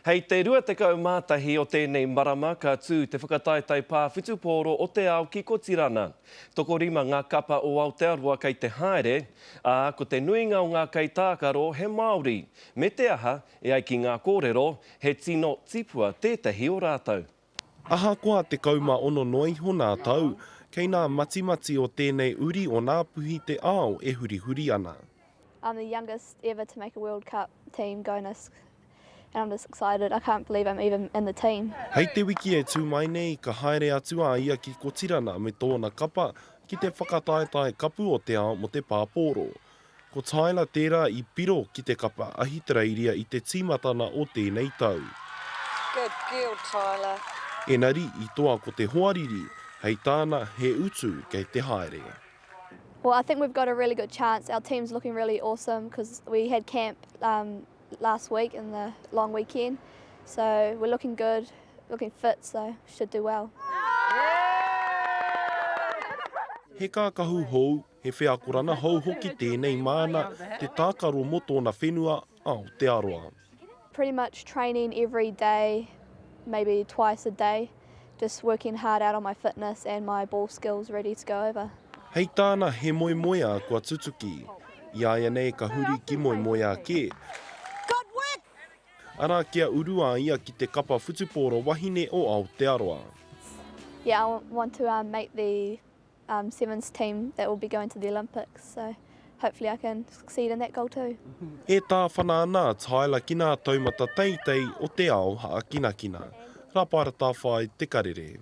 Hei te 21 o tēnei marama ka tū te whakataetae pā whutupōro o te ao ki Kotirana. Tokorima ngā kapa o Aotearoa kei te haere, ā, ko te nuinga o ngā kaitākaro he Māori. Me te aha, e ai ki ngā kōrero, he tino tipua tētahi o rātou. Ahakoa 16 noa iho nā tau, kei nā matimati o tēnei uri o Ngāpuhi te ao e hurihuri ana. I'm the youngest ever to make a World Cup team going to and I'm just excited, I can't believe I'm even in the team. Hei te wiki e tū mai nei, ka haere atu a ia ki Kotirana me tōna kapa ki te whakataetae kapu o te ao mō te pāpōro. Ko Tyler tērā i piro ki te kapa Ahitereiria i te tīmatana o tēnei tau. Good girl Tyler. Enari i toa ko te hoariri, hei tāna he utu kei te haere. Well I think we've got a really good chance, our team's looking really awesome cause we had camp um, last week in the long weekend. So we're looking good, looking fit, so should do well. He kākahu hou, he wheakorana hou hoki tēnei māna te tākaro mō tōna whenua, Aotearoa. Pretty much training every day, maybe twice a day, just working hard out on my fitness and my ball skills ready to go over. Hei tāna he moemoeā kua tutuki. I āianei ka huri ki moemoeā kē. Arā kia uru a ia ki te kapa whutupōro wahine o Aotearoa. Yeah, I want to um, make the um, sevens team that will be going to the Olympics, so hopefully I can succeed in that goal too. E tāwhana ana a Tyler ki nā taumata teitei o te ao hākinakina. Rapaera Tawhai, Te Karere.